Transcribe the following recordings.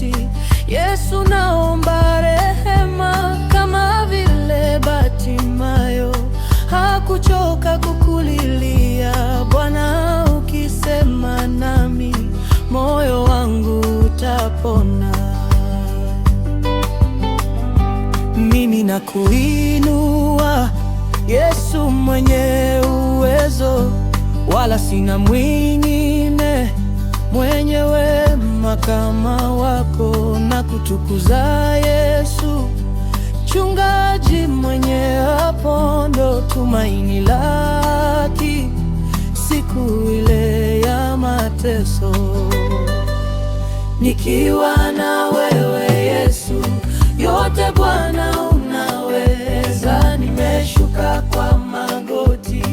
magoti. Yesu, naomba rehema, kama vile Batimayo hakuchoka kukulilia. Bwana, ukisema nami, moyo wangu utapona. Mimi nakuinua Yesu mwenye uwezo, wala sina mwingine mwenye wema kama wako. Nakutukuza Yesu, chungaji mwenye hapo tumaini laki siku ile ya mateso. Nikiwa na wewe Yesu, yote Bwana unaweza. Nimeshuka kwa magoti,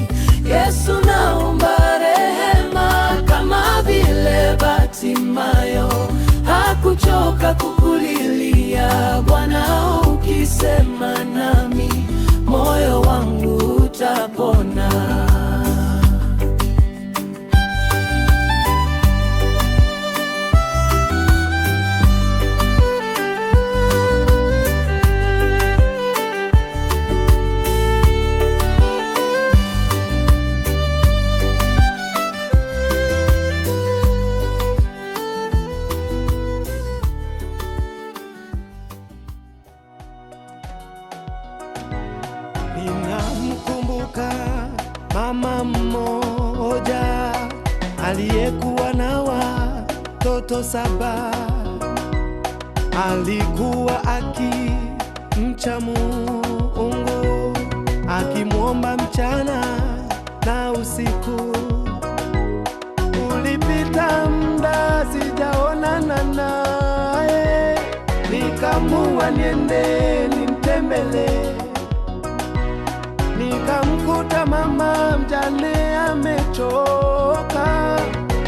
Yesu naomba rehema, kama vile Batimayo hakuchoka kukulilia. Bwana, ukisema nami, moyo wangu utapona. Ninamkumbuka mama mmoja aliyekuwa na watoto 7. Alikuwa akimcha Mungu, akimwomba mchana na usiku. Ulipita muda sijaonana naye, nikamua niende nimtembelee. Nikamkuta mama mjane amechoka,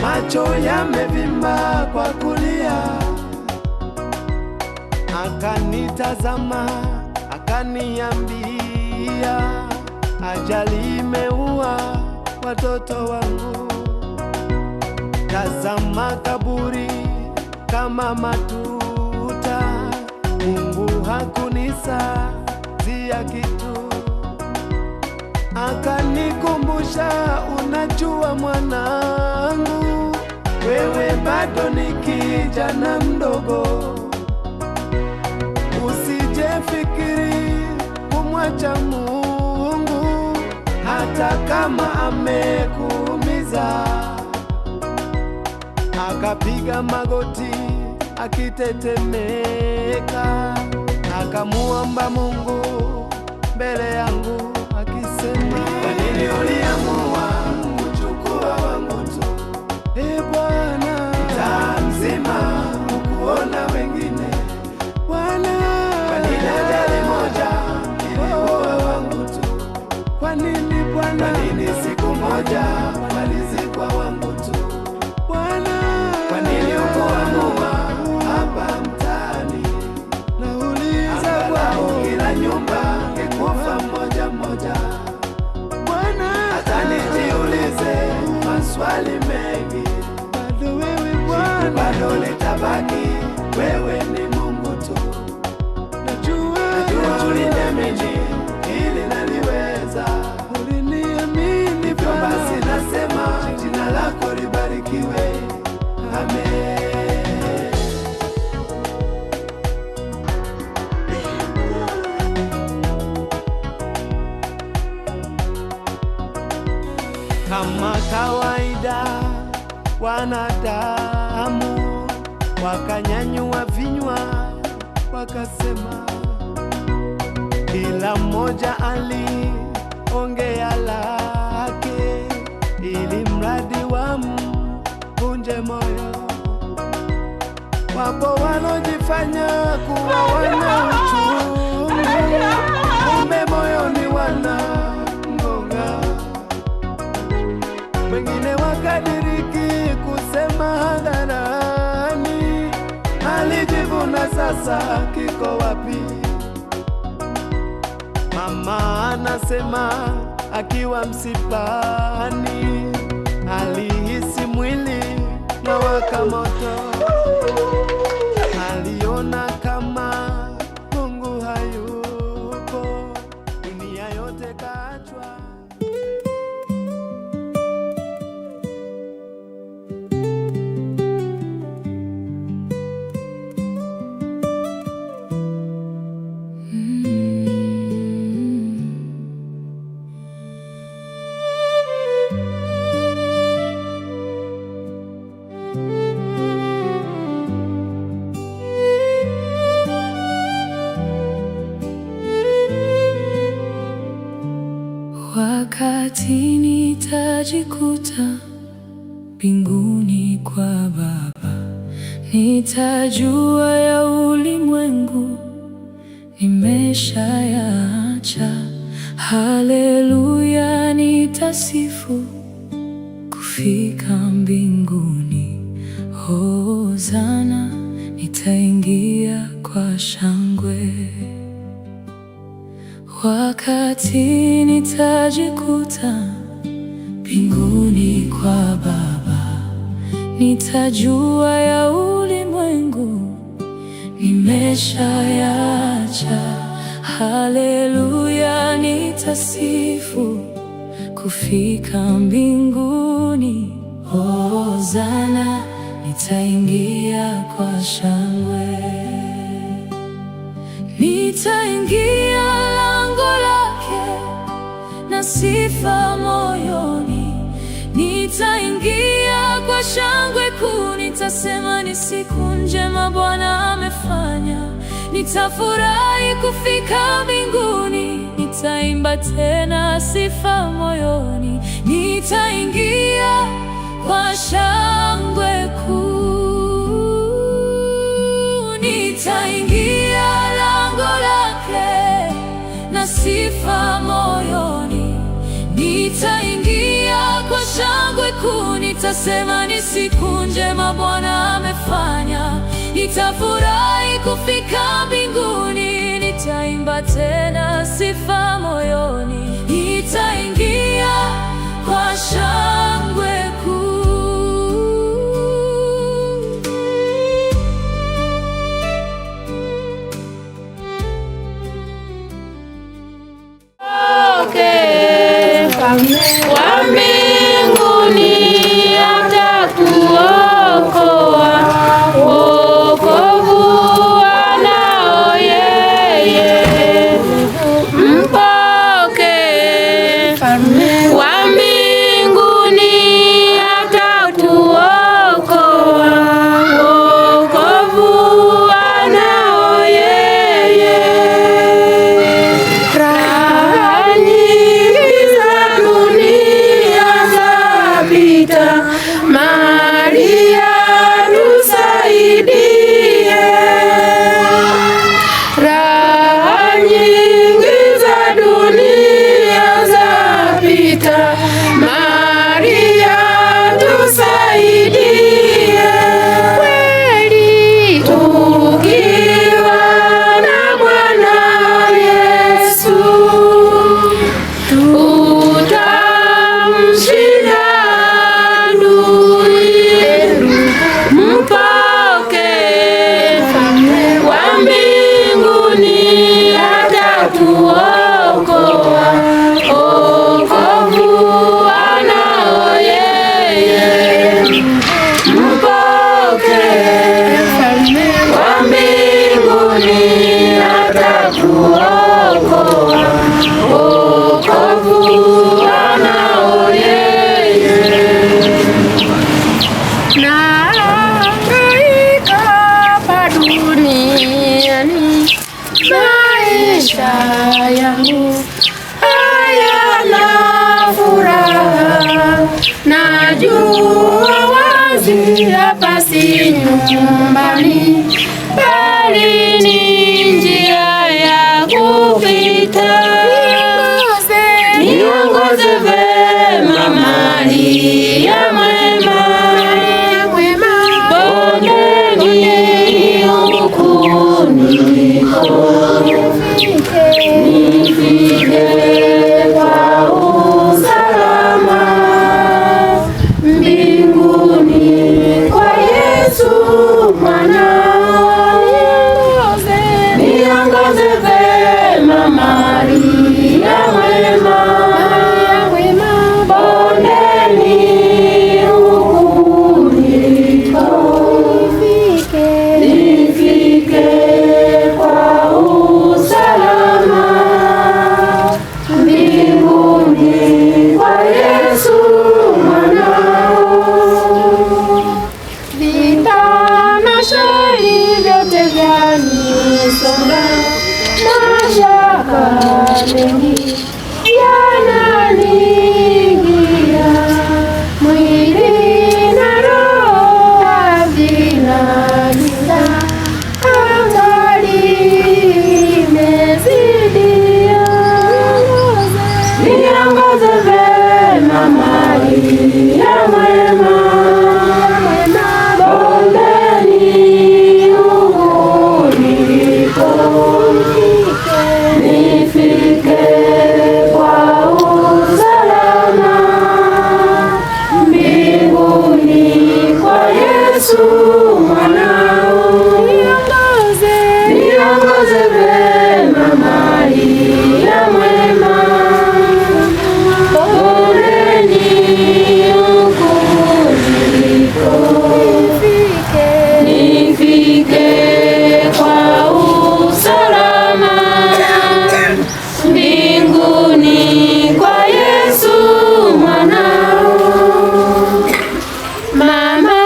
macho yamevimba kwa kulia. Akanitazama, akaniambia, ajali imeua watoto wangu. Tazama kaburi kama matuta, Mungu hakunisazia kitu. Akanikumbusha, unajua mwanangu, wewe bado ni kijana mdogo, usijefikiri kumwacha Mungu hata kama amekuumiza. Akapiga magoti akitetemeka, akamuomba Mungu mbele yangu akisema, kwa nini uliamua kuchukua wangu tu? E Bwana, mtaa mzima hukuona wengine. Bwana, kwa nini ajali moja iliua wangu tu? Kwa nini Bwana? Kwa nini siku moja walizikwa wangu tu? Bwana, kwa nini hukuamua hapa mtaani? Nauliza Bwana, kila nyumba ingekufa mmoja mmoja. Bwana, hata nijiulize maswali mengi, bado wewe Bwana, bado litabaki wewe ni Mungu tu. Najua, najua uliniamini ili naliweza, uliniamini, hivyo basi nasema jina lako libarikiwe. Amen. Kama kawaida wanadamu wakanyanyua vinywa wakasema, kila mmoja aliongea lake, ili mradi wamvunje moyo. Wapo walojifanya kuwa wana uchungu, kumbe moyoni wana ngonga. Wengine wakadiriki kusema hadharani, alijivuna sasa kiko wapi? Mama anasema akiwa msibani, alihisi mwili na waka moto, Nitajikuta mbinguni kwa Baba, nitajua ya ulimwengu nimeshayaacha. Haleluya, nitasifu kufika mbinguni. Hosana, nitaingia kwa shangwe. Wakati nitajikuta mbinguni kwa Baba, nitajua ya ulimwengu nimeshayaacha. Haleluya, nitasifu kufika mbinguni. Hosana, nitaingia kwa shangwe. Nitaingia lango lake na sifa moyoni, nitaingia kwa shangwe kuu, nitasema ni siku njema Bwana amefanya. Nitafurahi kufika mbinguni, nitaimba tena sifa moyoni, nitaingia kwa shangwe kuu, nitaingia lango lake na sifa moyoni, nitaingia kwa shangwe kuu, nitasema ni siku njema Bwana amefanya. Nitafurahi kufika mbinguni, nitaimba tena sifa moyoni, nitaingia kwa shangwe kuu. Wa mbinguni atakuokoa, wokovu anao yeye. Mpokee. Wa mbinguni atakuokoa, wokovu anao yeye. Raha nyingi za dunia zapita, Maria tusaidie. Raha nyingi za dunia zapita, Maria tusaidie. Kweli tukiwa na Bwana Yesu tutamshinda adui. Mpokee. Wa mbinguni atatuokoa, wokovu anao yeye. Mpokee. Wa mbinguni atatuokoa, wokovu anao yeye. Nahangaika hapa duniani, maisha yangu hayana furaha. Najua wazi hapa si nyumbani, bali ni njia ya kupita. Niongoze vema Maria mwema, bondeni huku niliko, nifike kwa usalama mbinguni kwa Yesu mwanao. Niongoze vema Maria mwema, bondeni huku niliko, nifike kwa usalama mbinguni kwa Yesu mwanao. Vita na shari vyote vyanisonga, mashaka mengi yananiingia. Yesu mwanao, Niongoze, niongoze vema Maria mwema, bondeni huku niliko, nifike, nifike kwa usalama mbinguni kwa Yesu mwanao. Mama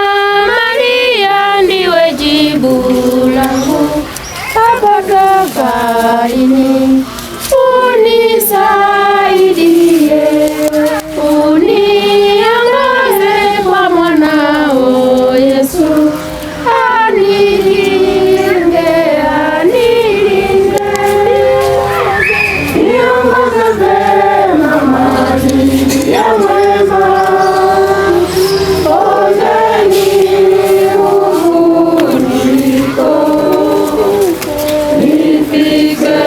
Maria ndiwe jibu langu, hapa safarini unisaidie, uniongoze kwa mwanao Yesu, anikinge, anilinde. Niongoze vema Maria mwema, bondeni huku niliko, nifike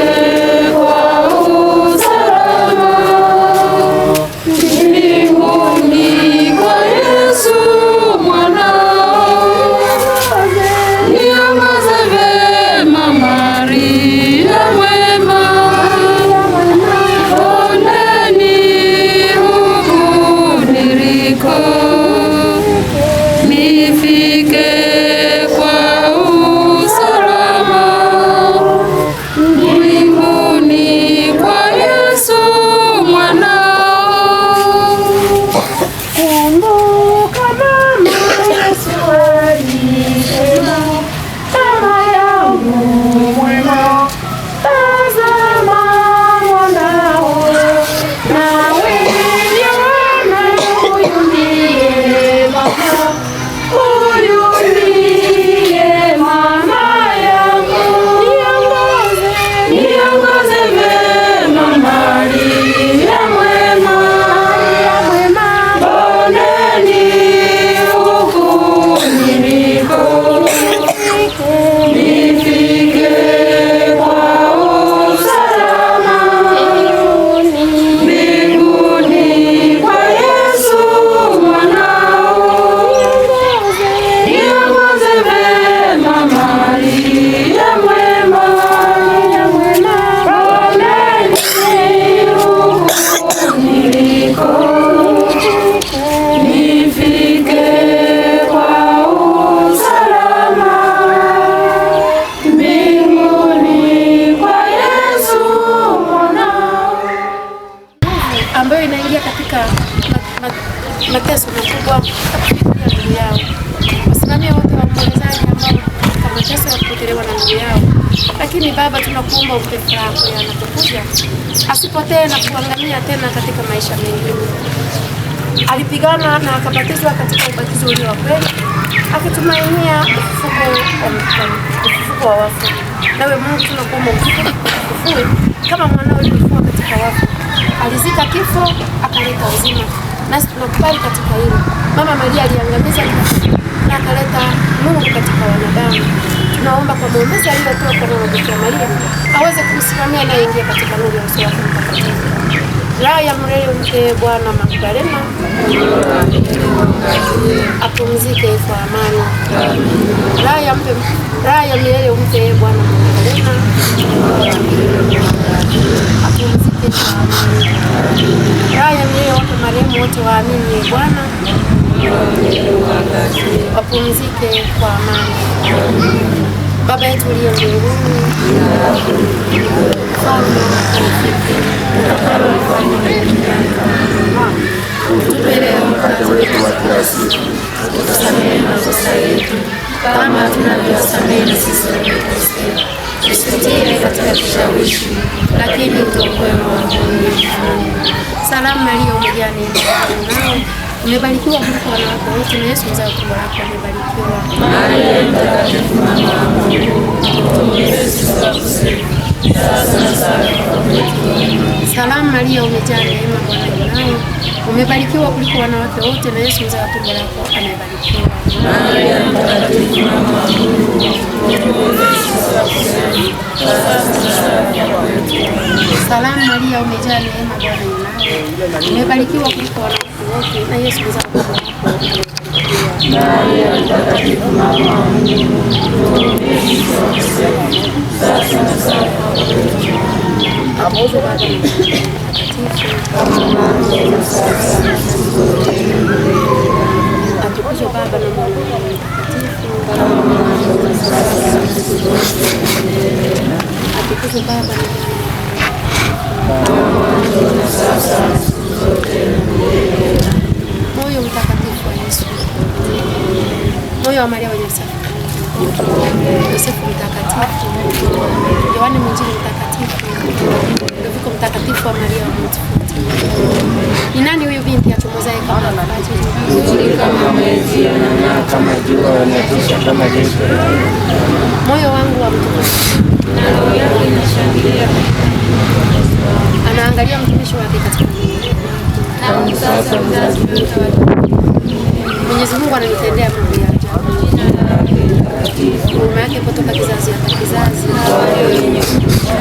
kwa usalama mbinguni kwa Yesu mwanao. Niongoze vema Maria mwema, bondeni huku niliko, nifike kwa usalama mbinguni kwa Yesu mwanao. Kumbuka mama Yesu alisema, mama yangu mwema, tazama mwanao, nawe Yohana, huyu ndiye mama, huyu ndiye mama yangu. Niongoze, Niongoze vema Maria mwema, mwema, bondeni huku niliko, nifike kwa usalama mbinguni kwa Yesu mwanao. Niongoze vema Maria mwema, bondeni huku niliko, nifike kwa usalama mbinguni kwa Yesu mwanao. Ambayo inaingia katika mateso makubwa ya ndugu yao. Wasimamie wote waombolezaji ambao katika mateso ya kupotelewa na ndugu yao. Lakini Baba, tunakuomba umpe furaha kwa anapokuja, asipotee na kuangamia tena katika maisha mengine. Alipigana na akabatizwa katika ubatizo ulio wa kweli, akitumainia ufufuko wa wafu. Nawe Mungu, tunakuomba ufufue kama mwanao ulifufua katika wafu. Alizika kifo akaleta uzima, nasi tunakubali katika hilo. Mama Maria aliangamiza kifo na akaleta nuru katika wanadamu. Tunaomba kwa maombezi aliyotoa kwa Mama Bikira Maria aweze kumsimamia anayeingia katika nuru ya uso wake mtakatifu. Raha ya milele umpe Bwana Magdalena, apumzike kwa amani. Raha ya milele umpe Bwana Magdalena, apumzike kwa amani. Raha ya milele wape marehemu wote waamini Bwana, wapumzike kwa amani. Baba yetu uliye mbinguni, ufalme wako ufike, Utupe leo mkate wetu wa kila siku, utusamehe makosa yetu kama tunavyowasamehe na sisi waliotukosea, usitutie katika kishawishi, lakini utuokoe maovuni. Salamu Maria, umejaa neema, Bwana nawe, umebarikiwa kuliko wanawake wote, na Yesu mzao wa tumbo lako amebarikiwa. Maria Mtakatifu, mama wa Mungu, utuombee sisi wakosefu, sasa na saa ya kufa kwetu. Salamu Maria, umejaa neema, Bwana yu nawe, umebarikiwa kuliko wanawake wote, na Yesu mzao wa tumbo lako amebarikiwa. Maria Mtakatifu, mama wa Mungu, utuombee sisi wakosefu, sasa na saa ya kufa kwetu. Salamu Maria, umejaa neema, Bwana yu nawe, umebarikiwa kuliko wanawake wote, na Yesu mzao wa tumbo lako amebarikiwa. Maria Mtakatifu, mama wa Mungu, utuombee sisi wakosefu, sasa na saa ya kufa kwetu. Atukuzwe Baba na Mwana na Roho Mtakatifu. Kama mwanzo na sasa na siku zote na milele. Atukuzwe Baba na Mwana na Roho Mtakatifu. Kama mwanzo na sasa na siku zote na milele. Atukuzwe Baba na Mwana na Roho. Kama mwanzo na sasa na siku zote na milele. Moyo mtakatifu wa Yesu, moyo wa Maria wenye usafi, Yosefu mtakatifu, Yohane Mwinjili mtakatifu, Ludoviko mtakatifu wa Maria wa Montfort. Ni nani huyu binti achomozaye kama alfajiri? Mzuri kama mwezi, anang'aa kama jua, anatisha kama jeshi la Moyo wangu wa mtukufu, na roho yake inashangilia katika anaangalia mtumishi wake katika nuru. Tangu sasa vizazi vyote Mwenyezi Mungu ananitendea mambo ya ajabu. jina lake takatifu. Huruma yake kutoka kizazi hata kizazi. Wale wenye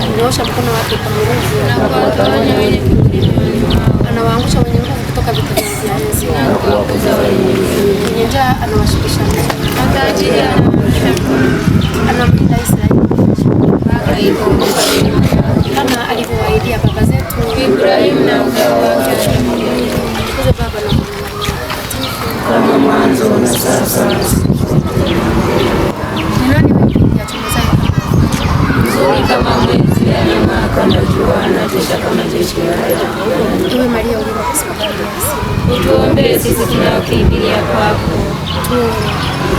Kunyoosha mkono wake kwa nguvu, na kuwatawanya wenye kiburi mioyoni mwao, anawaangusha wenye nguvu kutoka viti vyao vya enzi. na kuwakuza wenye Wenye njaa anawashibisha mema. matajiri, anawarudisha mkono, Anamlinda Israeli akaikumbuka rehema yake kama alivyowahidia baba zetu. Ibrahimu na uzao wake hata milele. Atukuzwe Baba na Mwana na Roho Mtakatifu. Kama mwanzo na sasa na siku zote na milele. Ni nani huyu binti achomozaye kama alfajiri? Mzuri kama mwezi, anang'aa kama jua, anatisha kama jeshi la Ewe Maria uliye kwa kiasi, Utuombee sisi tunaokimbilia kwako. tuombe.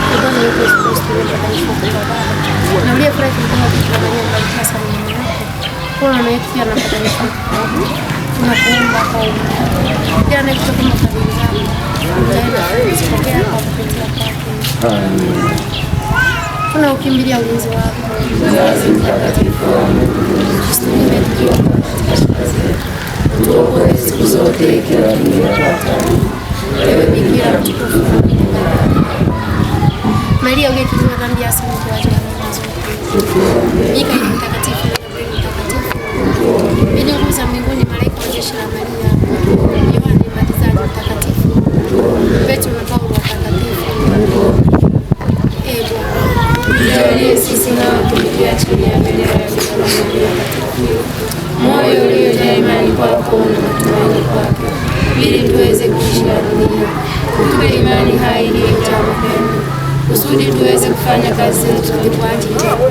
Ee Bwana wetu Yesu Kristo, uliye mpatanishi wetu kwa Baba na uliyefurahi kumtoa Bikira Maria mbarikiwa sana mama yako, kuwa mama yetu pia na mpatanishi wetu kwa Baba, tunakuomba kwa huruma yako, kila anayekutegemea fadhili zako, utaenda kuzipokea kwa kupitia kwake. Tunaukimbilia ulinzi wako. Mzazi mtakatifu wa Mungu, Usitunyime tukiomba katika shida zetu. utuokoe siku zote ikiwa tumeitwa hatari. Ewe Bikira mtukufu na mwenye dhambi. Maria uliyekingiwa dhambi ya asili ukiwacha neema zote. Mikaeli mtakatifu na Gabrieli mtakatifu. Wenye nguvu za mbinguni, malaika wa jeshi la Maria. Yohane Mbatizaji mtakatifu. Petro na Paulo watakatifu. Ee Bwana, Tujalie sisi tunaotumikia chini ya bendera ya Bikira Maria Mtakatifu, moyo uliojaa imani kwako na matumaini kwake, ili tuweze kuishinda dunia. Utupe imani hai iliyojaa upendo, kusudi tuweze kufanya kazi zetu zote kwa ajili yako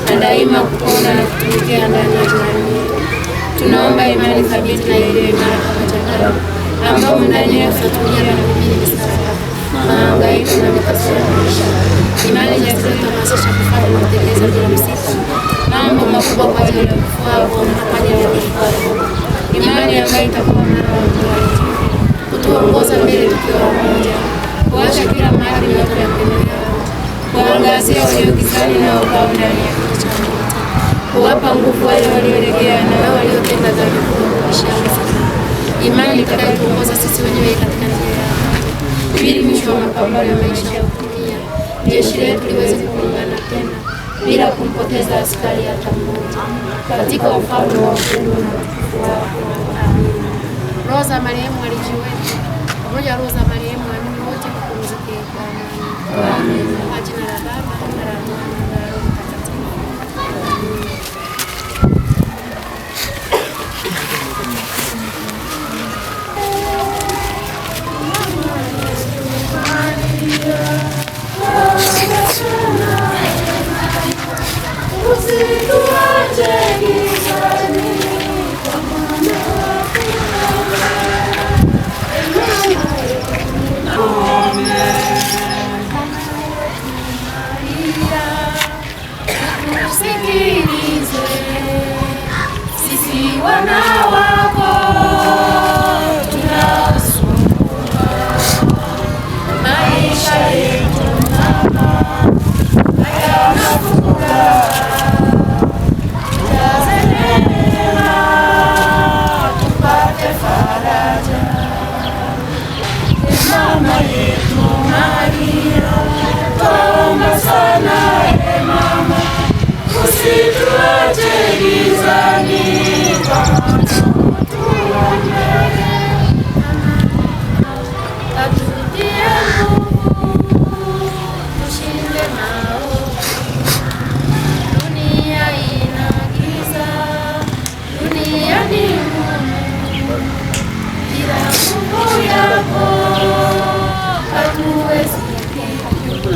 na daima kupona na kutumikia ndani ya jirani yetu. Tunaomba imani thabiti na iliyo imara kama jangwani, ambamo ndani yake tutatulia na kuhimili misalaba, mahangaiko na mikaso ya maisha. Imani jasiri itahamasisha kufanya na kutekeleza bila kusita mambo makubwa kwa ajili ya ufufuo na kwa ajili ya ufufuo. Imani ambayo itakuwa mnara wa mtu wetu, kutuongoza mbele tukiwa wamoja, kuwasha kila mahali mioto ya pendo yako, kuangazia walio gizani na wakao ndani ya kiti cha mauti, kuwapa nguvu wale waliolegea na wale waliotenda dhambi kubwa kuishia msamaha. Imani itakayotuongoza sisi wenyewe katika njia ya haki, ili mwisho wa mapambano ya maisha ya dunia jeshi letu liweze kuungana tena bila kumpoteza askari hata mmoja katika ufalme wa upendo na utukufu wako. Amina. Roho za marehemu waliji wetu pamoja na roho za marehemu waamini wote wapumzike kwa amani. Kwa jina la Baba na la Mwana na la Roho Mtakatifu. Amina. Usituache gizani, kwa maana hakuna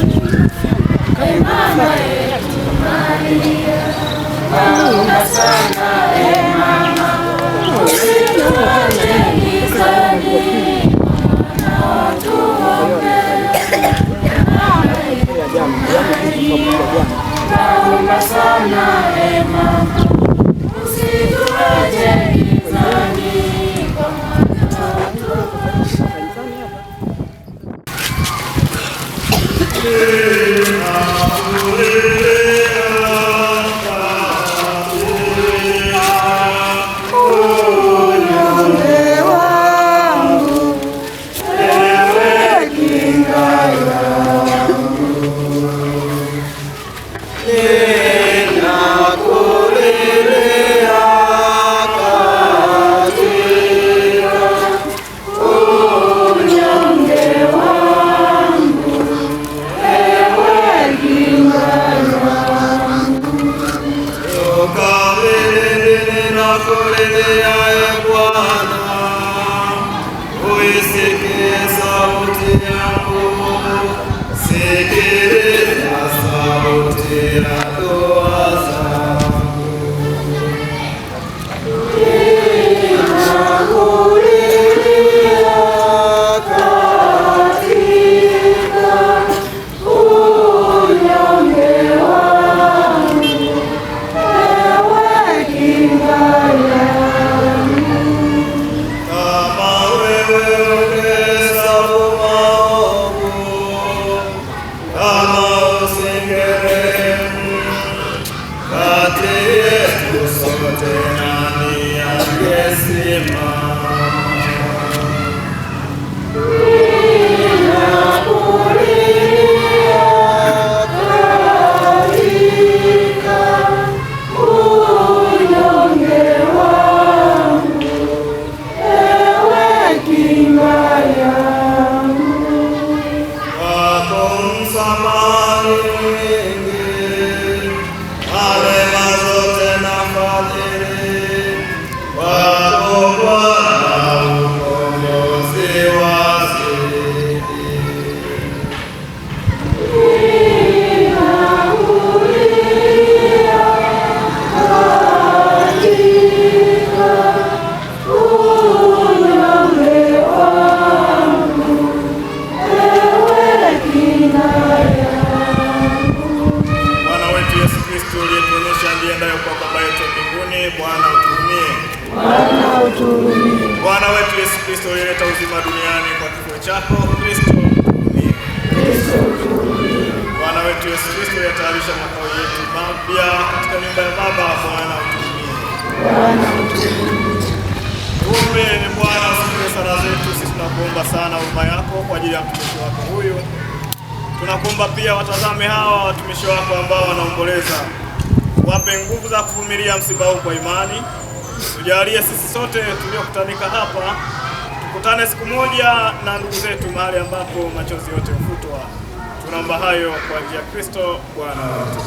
E mama yetu Maria, naomba sana e mama, usituache gizani, mwanao tuombe. Mama yetu Maria, naomba sana e mama, usituache gizani, kwa mwanao tuombe. Unyonge wangu, ewe kinga yangu, ninakulilia katika unyonge wangu, ewe kinga yangu. Toka milele ninakulilia, e Bwana, uisikie sauti yangu, sikiliza sauti ya dua zangu. Ninakulilia katika unyonge wangu, ewe kinga yangu. Kama wewe ungehesabu maovu, kama usingerehemu, kati yetu sote nani angesimama? Ninakulilia katika unyonge wangu, ewe kinga yangu. Wako msamaha ni mwingi, na rehema zote na fadhili. Wako Bwana ukombozi wazidi. Ninakulilia katika unyonge wangu, ewe kinga yangu. Bwana wetu Yesu Kristo uliyetuonyesha njia iendayo kwa Baba yetu wa mbinguni, Bwana utuhurumie. Bwana utuhurumie. Bwana wetu Yesu Kristo uliyeleta uzima duniani kwa kifo chako, Kristo utuhurumie. Kristo utuhurumie. Bwana wetu Yesu Kristo uliyetayarisha makao yetu mapya katika nyumba ya Baba, Bwana utuhurumie. Bwana utuhurumie. Tuombe. Ni Bwana usikie sala zetu, sisi tunakuomba sana huruma yako kwa ajili ya mtumishi wako huyu. Tunakuomba pia watazame hawa watumishi wako ambao wanaomboleza, wape nguvu za kuvumilia msiba huu kwa imani. Tujalie sisi sote tuliokutanika hapa tukutane siku moja na ndugu zetu mahali ambapo machozi yote hufutwa. Tunaomba hayo kwa njia ya Kristo Bwana wetu.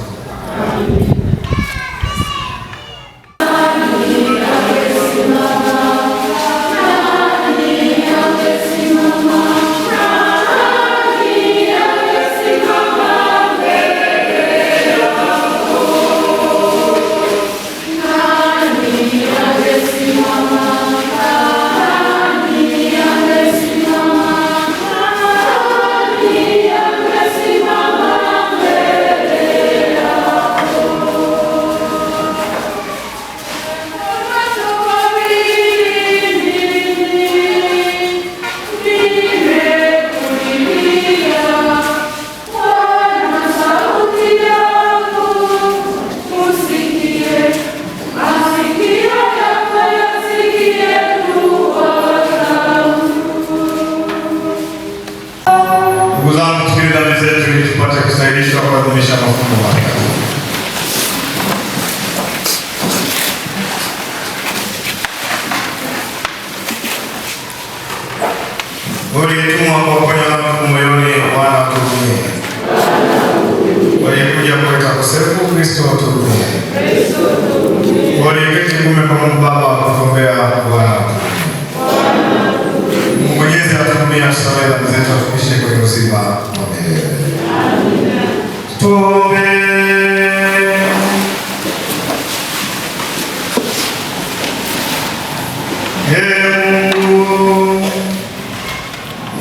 Ndugu zangu, tukiri dhambi zetu ili tupate kustahilishwa kuadhimisha mafumbo matakatifu. Uliyetumwa kuwaponya watu moyoni, Bwana utuhurumie. Waliyekuja kuleta kosefu, Kristo utuhurumie. Waliyeketi kuume kwa Mungu Baba kutuombea, Bwana utuhurumie. Mungu Mwenyezi atuhurumie, atusamehe dhambi zetu, atufikishe kwenye uzima wa milele. Tuombe. Ee Mungu,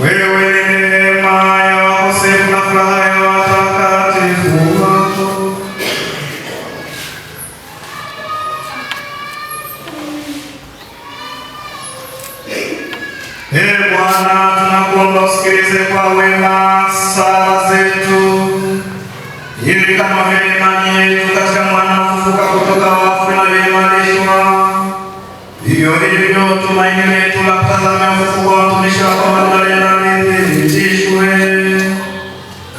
wewe ni neema ya wakosefu na furaha ya watakatifu wako. Ee Bwana, tunakuomba usikilize kwa wema sala zetu, ili kama vile imani yetu katika mwana mfufuka kutoka wafu inavyoimarishwa, vivyo hivyo tumaini letu la kutazamia ufufuko wa mtumishi wako Magdalena lithibitishwe.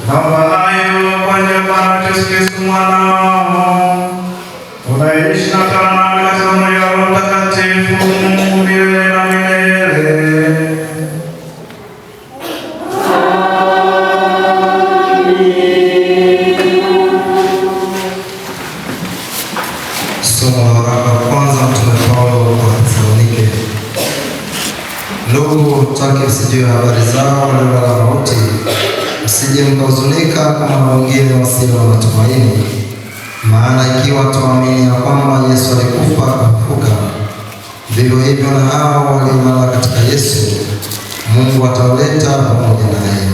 Tunaomba hayo kwa njia ya Bwana wetu Yesu Kristo mwanao, unaishi na kutawala nawe katika umoja wa Roho Mtakatifu, Mungu milele na milele. Somo la waraka wa kwanza Mtume Paulo kwa Wathesalonike. Ndugu, hatutaki msijue habari zao waliolala mauti, msije mkahuzunika kama wengine wasio na matumaini. Maana ikiwa tuamini ya kwamba Yesu alikufa akafufuka, vivyo hivyo na hao waliolala katika Yesu, Mungu atawaleta pamoja naye.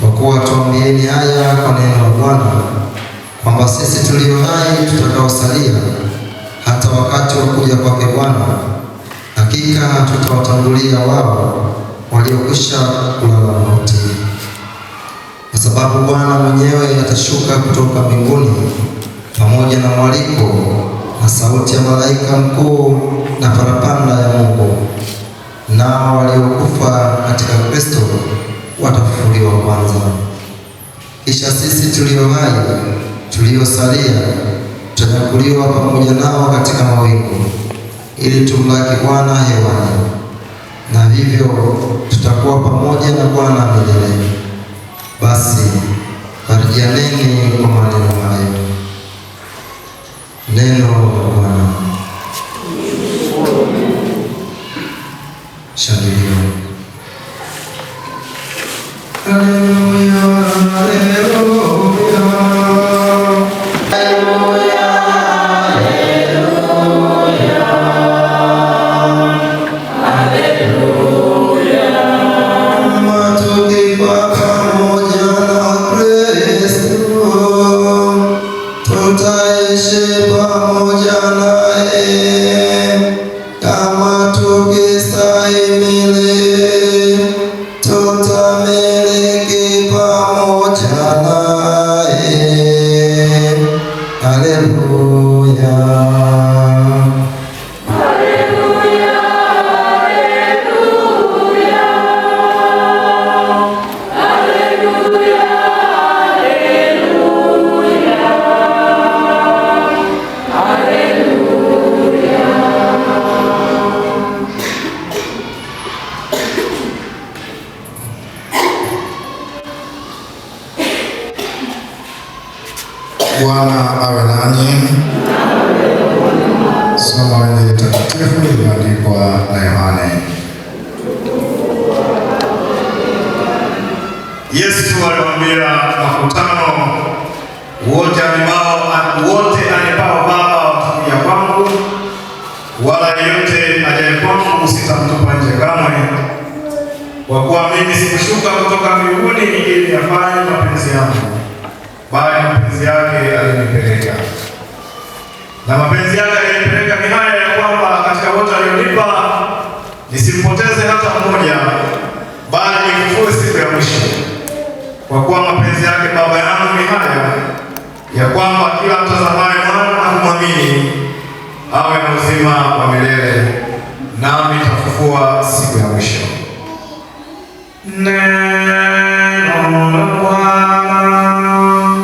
Kwa kuwa tuambieni haya kwa neno la Bwana, kwamba sisi tulio hai tutakaosalia hata wakati wa kuja kwake Bwana, hakika tutawatangulia wao waliokwisha kulala mauti. Kwa sababu Bwana mwenyewe atashuka kutoka mbinguni pamoja na mwaliko na sauti ya malaika mkuu na parapanda ya Mungu, nao waliokufa katika Kristo watafufuliwa kwanza. Kisha sisi tulio hai tuliosalia tutanyakuliwa pamoja nao katika mawingu, ili tumlaki Bwana hewani, na vivyo tutakuwa pamoja na Bwana milele. Basi farijianeni kwa maneno hayo. Neno la Bwana. Shangilio. Haleluya, haleluya. Haleluya, haleluya. Kama tukifa pamoja na Kristo, tutaishi pamoja naye. Kama tukistahimili, tutamiliki pamoja naye. Haleluya. Bwana awe nanyi. Somo la Injili takatifu lililoandikwa na Yohane. Yesu aliwaambia makutano, wote anipao Baba watakuja kwangu, wala yeyote ajaye kwangu sitamtupa nje kamwe. Kwa kuwa mimi sikushuka kutoka mbinguni ili niyafanye mapenzi yangu, bali mapenzi yake alinipeleka. Na mapenzi yake alinipeleka ni haya, ya kwamba katika wote alionipa nisimpoteze hata mmoja, bali nimfufue siku ya mwisho. Kwa kuwa mapenzi yake Baba yangu ni haya, ya kwamba kila mtazamaye Mwana na kumwamini awe na uzima wa milele, nami nitamfufua siku ya mwisho. Neno la Bwana.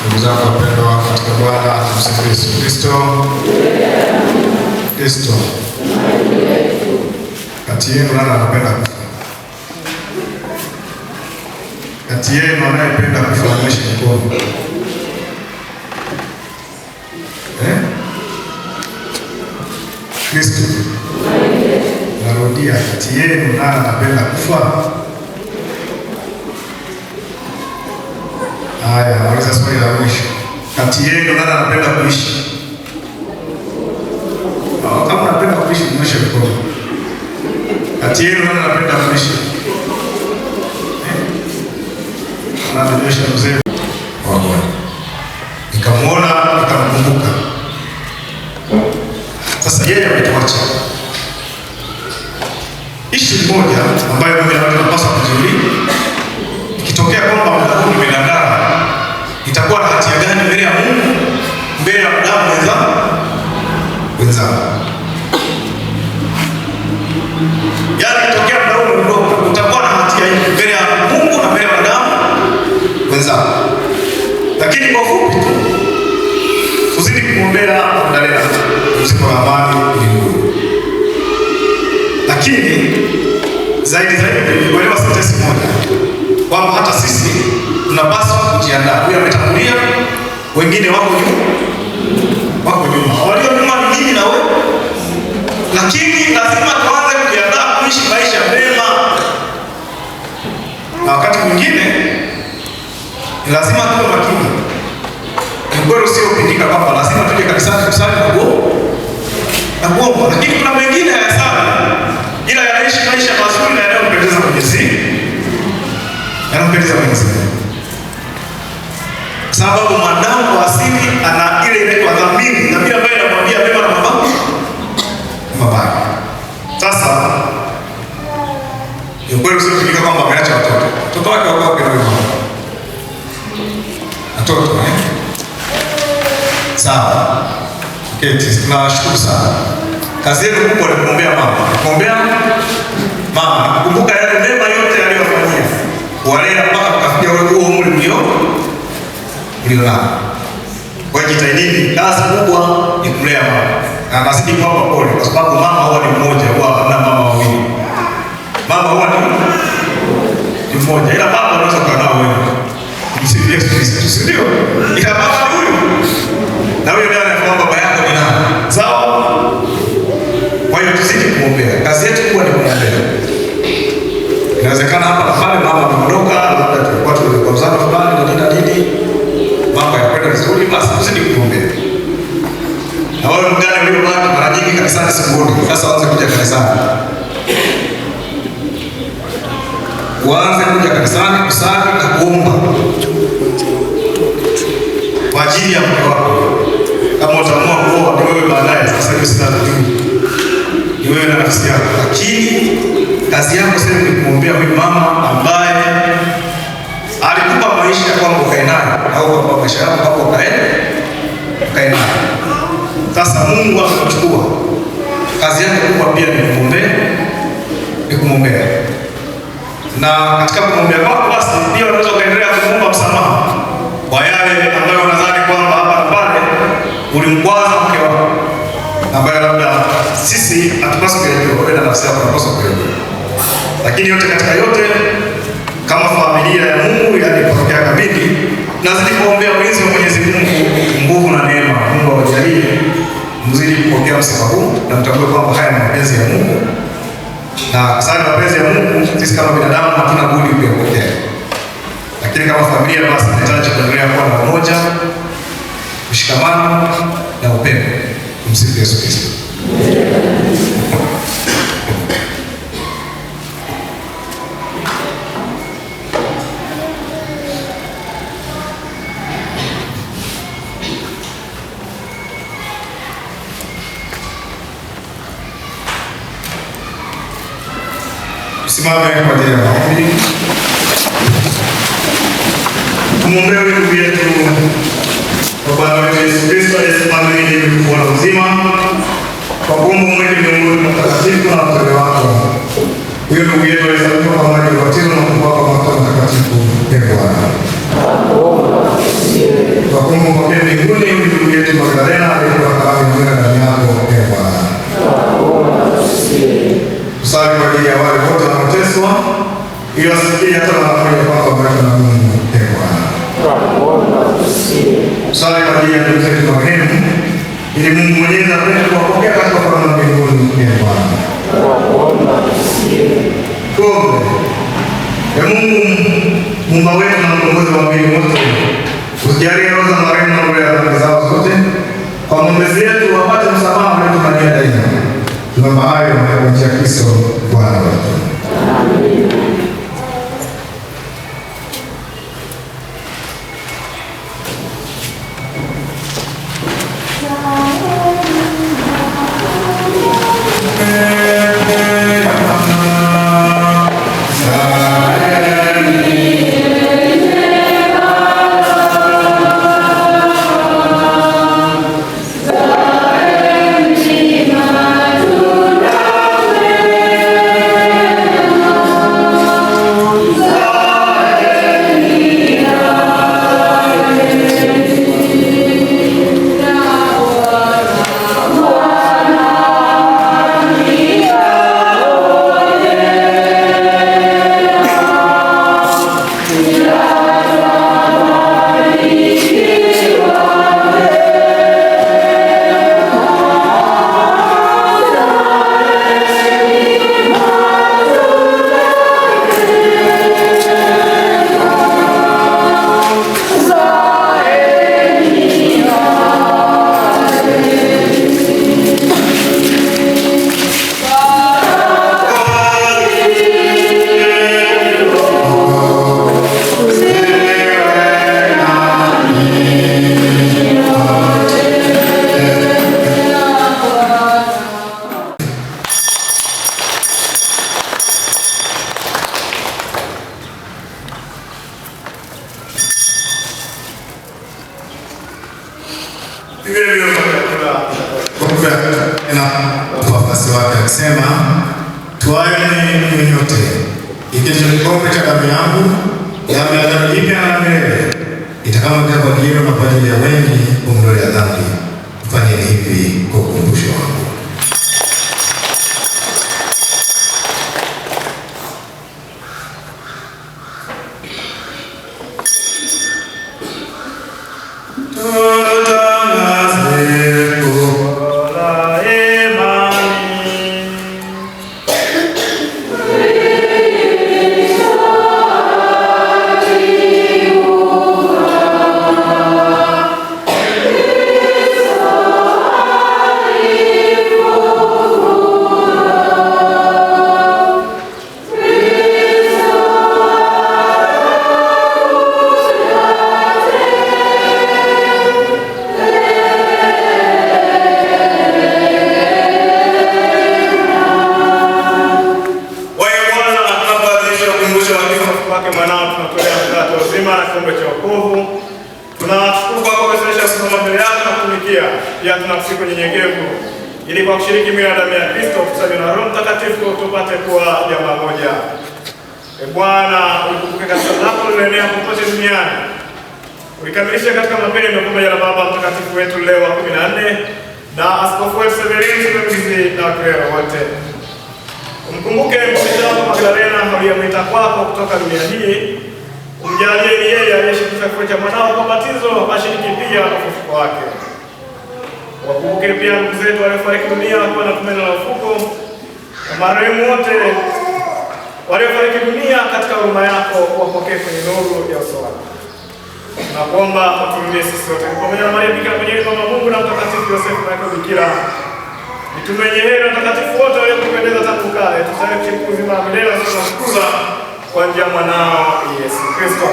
Ndugu zangu wapendwa katika Bwana, tumsifu Yesu Kristo. Kristo, kati yenu nani anapenda kufa? Kati yenu anayependa kufa anyoshe mkono. Kristo. Narudia, kati yenu nani anapenda kufa? Haya, nauliza swali la mwisho. Kati yenu nani anapenda kuishi? Kama unapenda kuishi, nyosha mkono. Kati yenu nani anapenda kuishi? Ananyosha mzee wa Bwana. Nikamuona, nikamkumbuka. Sasa yeye ametuacha. Ishu moja ambayo mimi na wewe tunapaswa kujiuliza, ikitokea kwamba muda huu nimedangana, nitakuwa na hatia gani mbele ya Mungu, mbele ya wanadamu wenzangu? Yaani ikitokea muda huu umeondoka, utakuwa na hatia hii mbele ya Mungu na mbele ya wanadamu wenzangu. Lakini kwa ufupi tu, tuzidi kumwombea Magdalena pumziko la amani mbinguni. Lakini zaidi zaidi ni kuelewa sentensi moja kwamba hata sisi tunapaswa kujiandaa. Huyu ametangulia, wengine wako nyuma, wako nyuma. Walio nyuma ni mimi na wewe, lakini lazima tuanze kujiandaa kuishi maisha mema, na wakati mwingine ni lazima tuwe makini. Ni ukweli usiopingika kwamba lazima tuje kanisani kusali na kuomba, lakini kuna mengine hayasali, ila yanaishi maisha mazuri na yanayompendeza Mwenyezi, yanampendeza Mwenyezi Mungu. Kwa sababu mwanadamu kwa asili ana ile inaitwa dhamiri, dhamiri ambayo inamwambia mema na mabaya. Sasa ni ukweli usiopingika kwamba ameacha watoto. Watoto wake wako wapi na mama? Watoto eh? Sawa. Okay, tunashukuru sana. Kazi yetu kubwa ni kumwombea mama. Kumwombea mama, kukumbuka yale mema yote aliyofanyia. Kuwalea mpaka mkafikia huo umri mlio nao. Kwa hiyo jitahidini, kazi kubwa ni kumlea mama. Na nazidi kuwapa pole kwa sababu mama huwa ni mmoja, huwa hamna mama wawili. Mama huwa ni mmoja, ila baba unaweza kuwa nao wengi. Msifu Yesu Kristo, si ndio? Ila baba ni huyu. Na huyo ndiye anafahamu baba yako ni nani. Sawa? Kwa hiyo tuzidi kumwombea. Kazi yetu kubwa ni kumwombea. Inawezekana hapa na pale mama ameondoka, labda tulikuwa tumekwazana fulani na nini na nini, mambo yakwenda vizuri, basi tuzidi kumwombea. Na wewe mgani uliobaki mara nyingi kanisani sikuoni. Sasa waanze kuja kanisani. Waanze kuja kanisani kusali na kuomba kwa ajili ya mke wako. Kama utaamua kuoa ni wewe baadaye, sasa hiyo sina kujua. Ni wewe na nafsi yako. Lakini kazi yako sasa ni kumwombea huyu mama ambaye alikupa maisha kwamba ukae naye, au kwamba maisha yako kwamba ukae naye. Sasa Mungu amekuchukua. Kazi yake kubwa pia ni kumwombea, ni kumwombea. Na katika kumwombea kwako basi pia unaweza ukaendelea kumuomba msamaha kwa yale ambayo unadhani kwamba hapa na pale ulimkwaza mke wako, ambaye labda sisi hatupaswi kuyajua, wewe na nafsi yako unapaswa kuyajua. Lakini yote katika yote, kama familia ya Mungu, yaani parokia ya Kabindi, nazidi kuombea ulinzi wa Mwenyezi Mungu, nguvu na neema. Mungu awajalie mzidi kupokea msiba huu na mtambue kwamba haya ni mapenzi ya Mungu, na kwa sababu mapenzi ya Mungu sisi kama binadamu hatuna budi kuyapokea. Lakini kama familia basi tunahitaji kuendelea kuwa na umoja, mshikamano na upendo. Tumsifu Yesu Kristo. Tusimame kwa ajili ya maombi. Tumwombee huyu ndugu yetu kwa Bwana wetu Yesu Kristo aliyesimama ili kuona uzima, kwa kuumba mwili miongoni mwa watakatifu na wateule wako. Huyu ndugu yetu alizaliwa kwa maji ya ubatizo na kupakwa mafuta matakatifu. Ee Bwana, kwa kuumba mpokee mbinguni huyu ndugu yetu Magdalena aliyekuwa kalamu ya mwenda ndani yako. Ee Bwana, tusali kwa ajili ya wale wote wanaoteswa, ili wasikie hata mara moja kwamba wamewekwa na Mungu. Ee Bwana, tusali kwa ajili ya ndugu zetu marehemu Ili Mungu Mwenyezi apende kuwapokea katika ufalme wa mbinguni. Ee Bwana, tuombe. Ee Mungu muumba wetu na mkombozi wa mbingu wote, usijalie roho za marehemu na ya dhambi zao zote, kwa maombezi yetu wapate msamaha uliotumalia daima. Tunaomba hayo kwa njia ya Kristo Bwana wetu. Na wafuasi wake akisema, twaeni mnywe nyote, hiki ndicho kikombe cha damu yangu, damu ya agano jipya na la milele, itakayomwagika kwa ajili yenu na kwa ajili ya wengi kwa ondoleo la dhambi. Fanyeni hivi kwa ukumbusho wangu. Tutangaze fumbo la imani. Wewe Bwana, tunapoadhimisha ukumbusho wa kifo kwake mwanao, tunatolea mkate wa uzima na kikombe cha wokovu. Tunashukuru kwa kuwezesha kusimama mbele yako na kutumikia. Pia tunakusifu unyenyekevu, ili kwa kushiriki mwili na damu ya Kristo kusanywa na Roho Mtakatifu tupate kuwa jamaa moja. E Bwana, ulikumbuke kanisa lako lililoenea popote duniani, ulikamilishe katika mapendo pamoja na Baba Mtakatifu wetu Leo wa 14 na Askofu wetu Severino msimamizi na waklero wote. Umkumbuke mtumishi wako Magdalena uliyemwita kwako kutoka dunia hii, umjalie ni yeye aliyeshiriki kifo cha mwanao kwa batizo ashiriki pia ufufuko wake. Wakumbuke pia ndugu zetu waliofariki dunia wakiwa na tumaini la ufufuko, na marehemu wote waliofariki dunia katika huruma yako wapokee kwenye nuru ya uso wako. Tunakuomba utuhurumie sisi wote pamoja na Maria Bikira mwenyewe mama Mungu na Mtakatifu Yosefu na Bikira, mitume wenye heri na watakatifu wote waliokupendeza tangu kale, tustahili kushiriki uzima wa milele na kukuza kwa njia ya mwanao Yesu Kristo.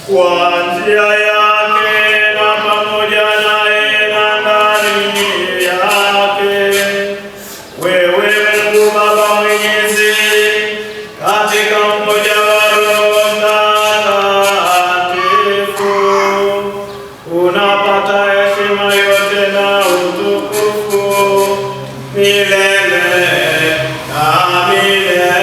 Kwa njia yake na pamoja naye na ndani yake, wewe Mungu Baba Mwenyezi, katika umoja wa Roho Mtakatifu, unapata heshima yote na utukufu milele na milele.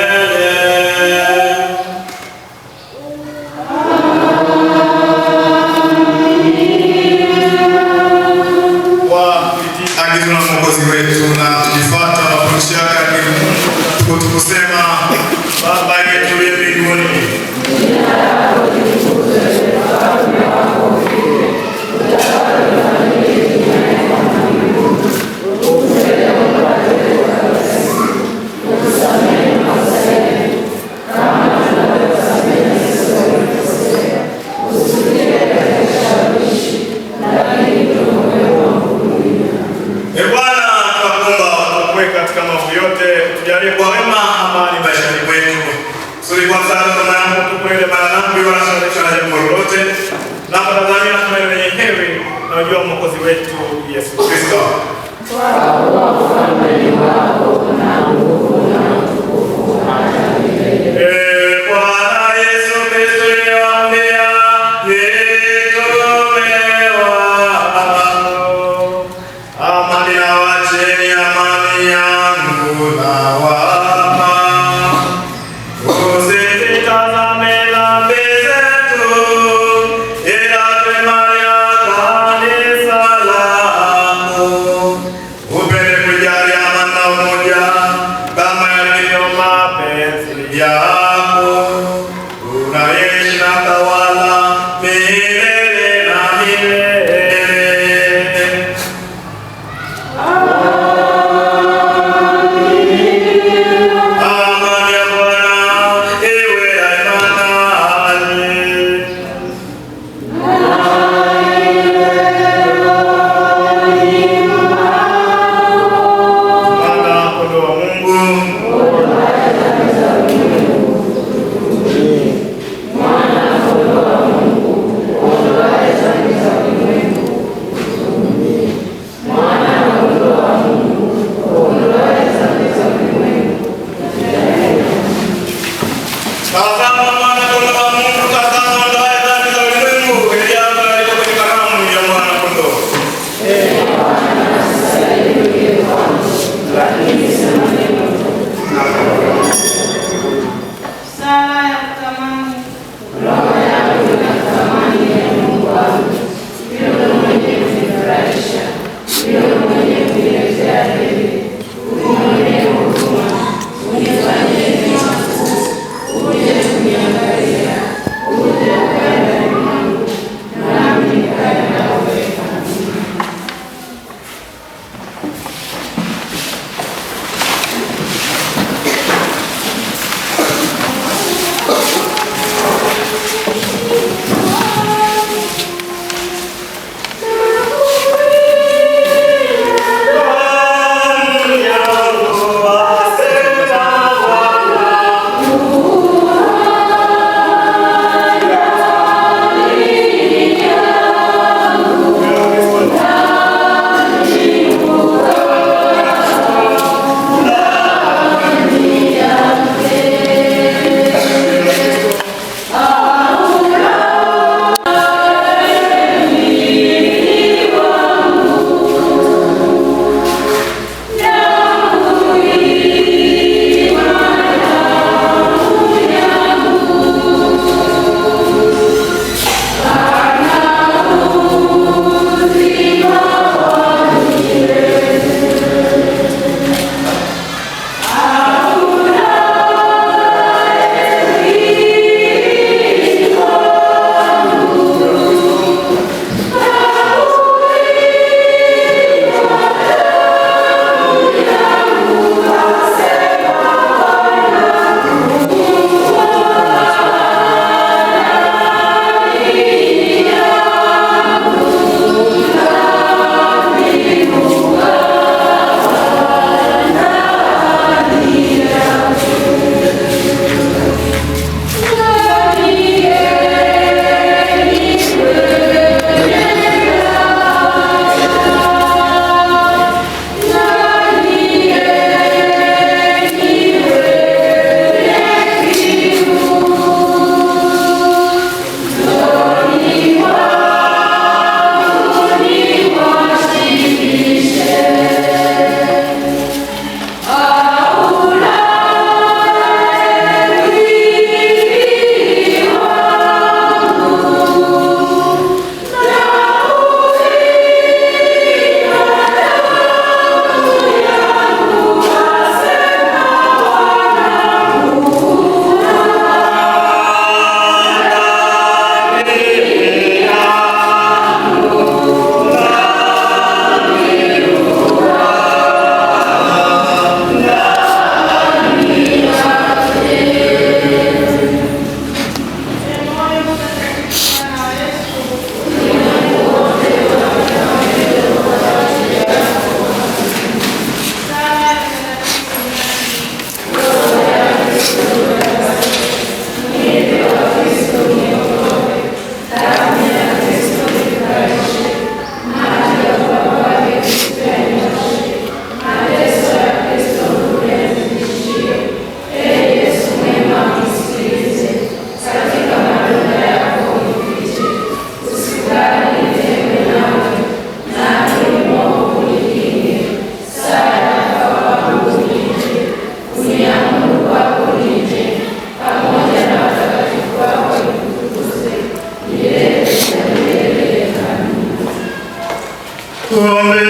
Mwokozi wetu Yesu Kristo. Bwana Yesu Kristo aliwaambia mitume wao, amani nawacheni, amani yangu nawapa. Usizitazame dhambi zetu, ila imani ya kanisa lako. Upende kujali amani na Tuombe.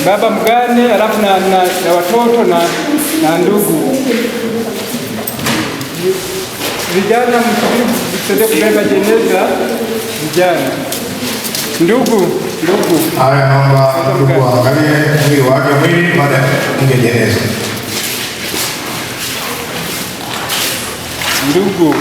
Baba mgane, alafu na watoto na ndugu. Vijana msubiri kubeba jeneza vijana. Ndugu. Haya, naomba ndugu waangalie mwili wake mwili baada ya kufunga jeneza. Ndugu.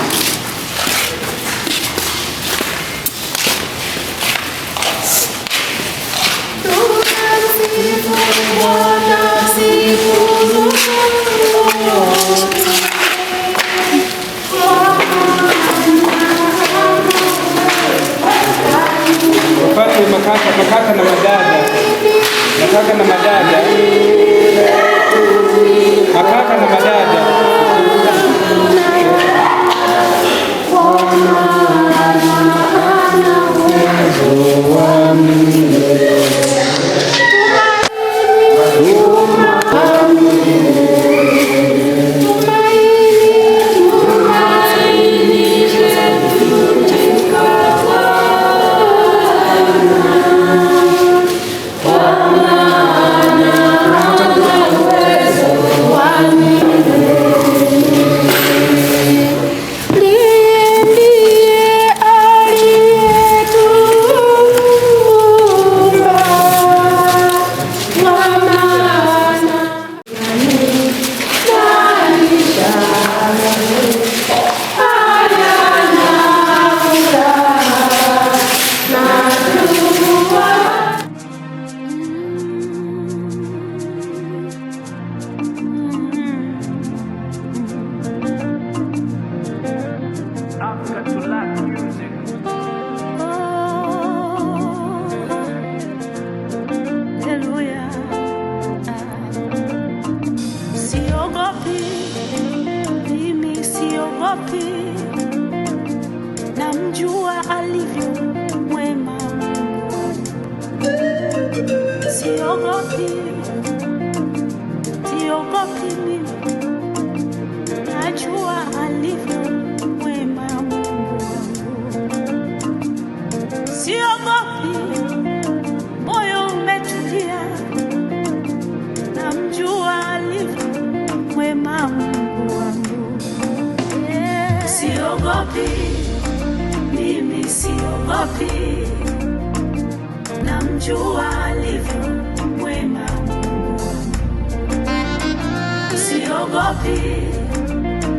Wapate makaka na madada. Makaka na madada. Makaka na madada. Namjua alivyo mwema Mungu. Siogopi, siogopi mimi, najua alivyo mwema Mungu wangu. Siogopi, moyo umetulia, namjua alivyo mwema Mungu wangu. Siogopi, mimi siogopi, namjua alivyo mwema Mungu wangu. Siogopi,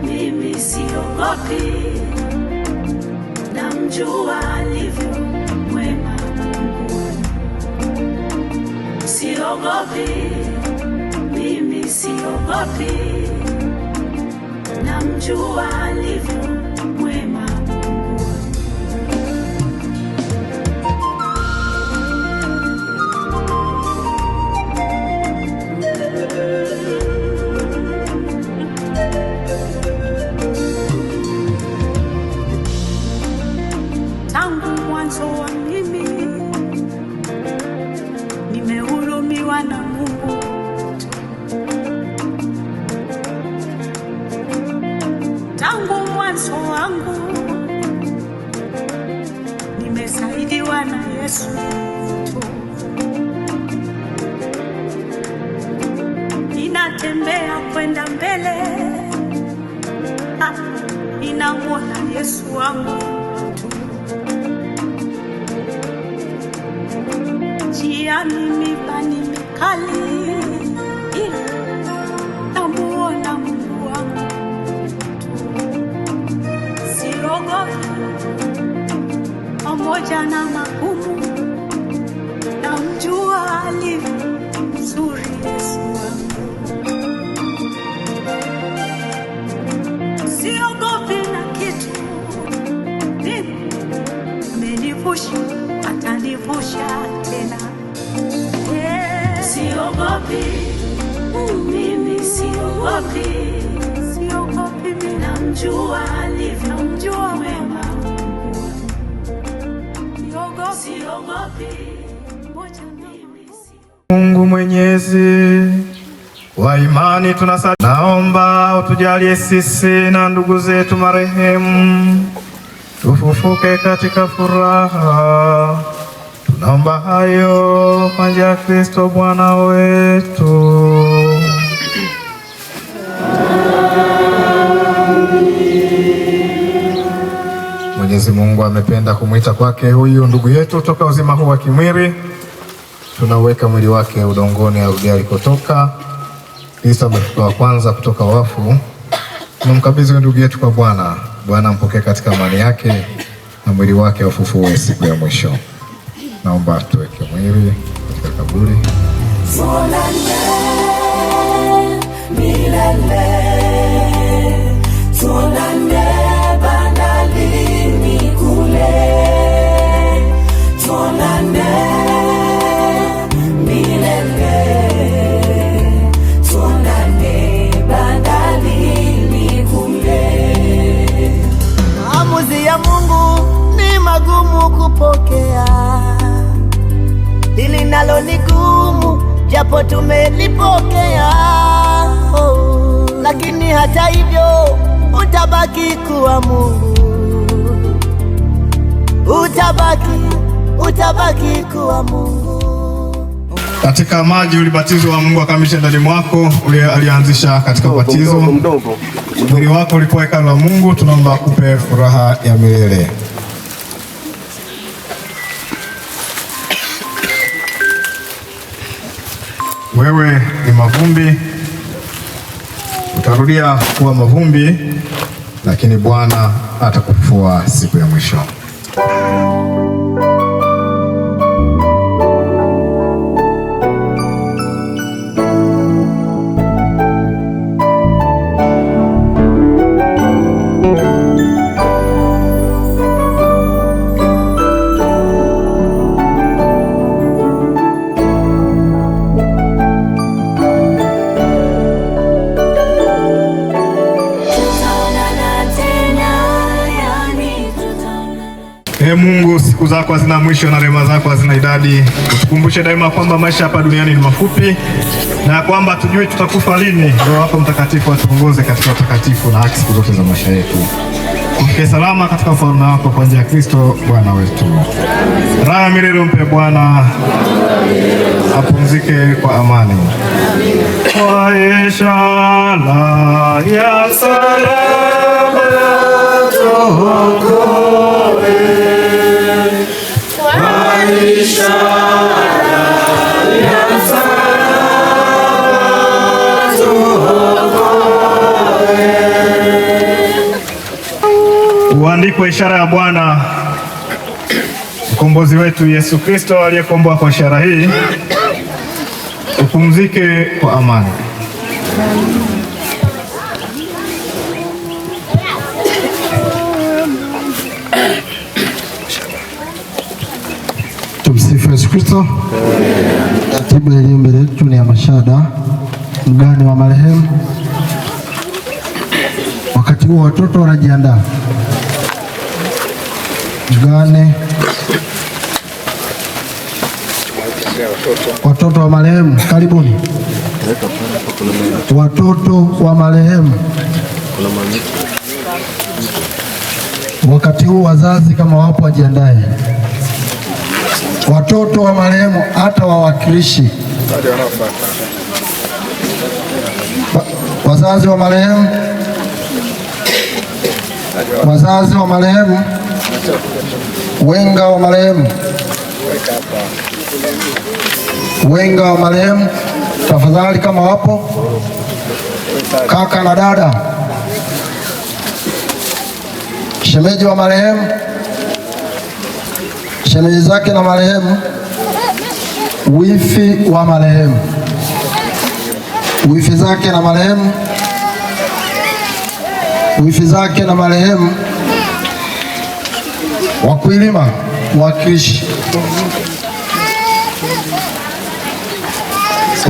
mimi siogopi, namjua alivyo mwema Mungu wangu. Siogopi, mimi siogopi, namjua alivyo mwema Mungu wangu. Tangu mwanzo wa mimi nimehurumiwa na Mungu tu. Tangu mwanzo wangu nimesaidiwa na Yesu tu. Ninatembea kwenda mbele, ninamwona Yesu wangu tu. Njiani miba ni mikali, ila namuona Mungu wangu tu. Siogopi pamoja na magumu, namjua alivyo mzuri Yesu wangu. Siogopi na kitu, mimi amenivusha, atanivusha tena. Siogopi, mimi siogopi, siogopi mimi, namjua alivyo, namjua mwema. Siogopi, Mungu Mwenyezi, kwa imani tunasali, naomba utujalie sisi na ndugu zetu marehemu tufufuke katika furaha. Tunaomba hayo kwa njia ya Kristo Bwana wetu. Mwenyezi Mungu amependa kumwita kwake huyu ndugu yetu toka uzima huu wa kimwili. Tunaweka mwili wake udongoni arudi alikotoka. Kristo amefufuka wa kwanza kutoka wafu. Tunamkabidhi ndugu yetu kwa Bwana. Bwana ampokee katika amani yake na mwili wake ufufue siku ya mwisho. Naomba tuweke mwili katika kaburi. Tuonane milele, tuonane bandarini kule, tuonane milele, tuonane bandarini kule. Maamuzi ya Mungu ni magumu kupokea, hili nalo ni gumu, japo tumelipokea. Oh, lakini hata hivyo utabaki kuwa Mungu, utabaki kuwa Mungu. Katika maji ulibatizwa, Mungu akamilisha ndani mwako alianzisha katika ubatizo. Mwili wako ulikuwa hekalu la Mungu, tunaomba akupe furaha ya milele. Wewe ni mavumbi, utarudia kuwa mavumbi, lakini Bwana atakufufua siku ya mwisho. Ee Mungu, siku zako hazina mwisho na rehema zako hazina idadi. Utukumbushe daima kwamba maisha hapa duniani ni mafupi na kwamba tujui tutakufa lini. Roho wako Mtakatifu atuongoze katika utakatifu na haki siku zote za maisha yetu. Tufike salama katika ufalme wako kwa njia ya Kristo Bwana wetu. Raha ya milele umpe Bwana, apumzike kwa amani. Kwa ishara ya msalaba tuokoe, kwa ishara ya msalaba tuokoe. Uandikwe ishara ya Bwana mkombozi wetu Yesu Kristo aliyekomboa kwa ishara hii. Upumzike kwa amani. Tumsifu Yesu Kristo. Ratiba iliyo mbele yetu ni ya mashada, mgani wa marehemu. Wakati huo watoto wanajiandaa. Mjane, watoto wa marehemu, karibuni. Watoto wa marehemu, wakati huu wazazi kama wapo wajiandae. Watoto wa marehemu, hata wawakilishi, wazazi wa marehemu, wazazi wa marehemu, wenga wa marehemu, wenga wa marehemu, tafadhali kama wapo, kaka na dada, shemeji wa marehemu, shemeji zake na marehemu, wifi wa marehemu, wifi zake na marehemu, wifi zake na marehemu, Wakwilima mwakilishi,